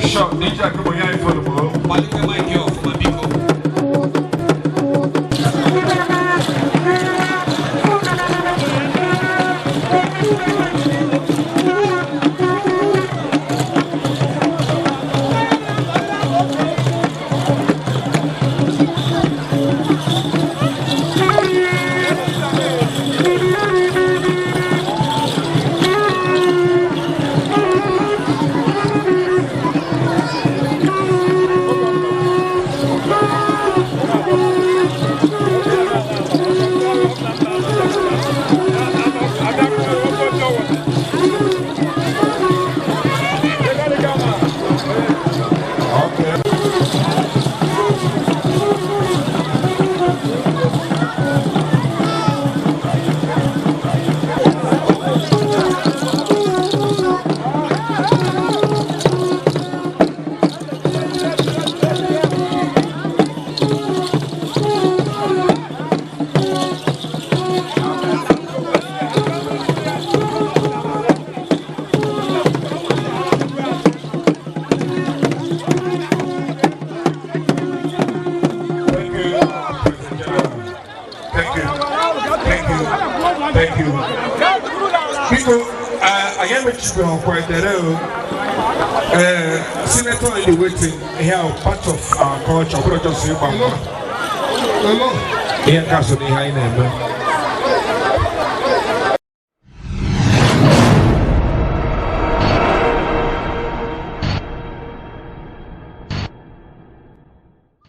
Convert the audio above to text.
Sure, DJ Akubo, ya ifo bro. Gbalite mic ya ọfụma, biko. Okay. Thank you. Thank you. Thank you. Thank you. Biko, anyị emechibeghị dere o. Senator in the waiting here, part of our culture, ọ bụrụ just ịgba mgba. Ihe nke a so n'ihe anyị na-eme.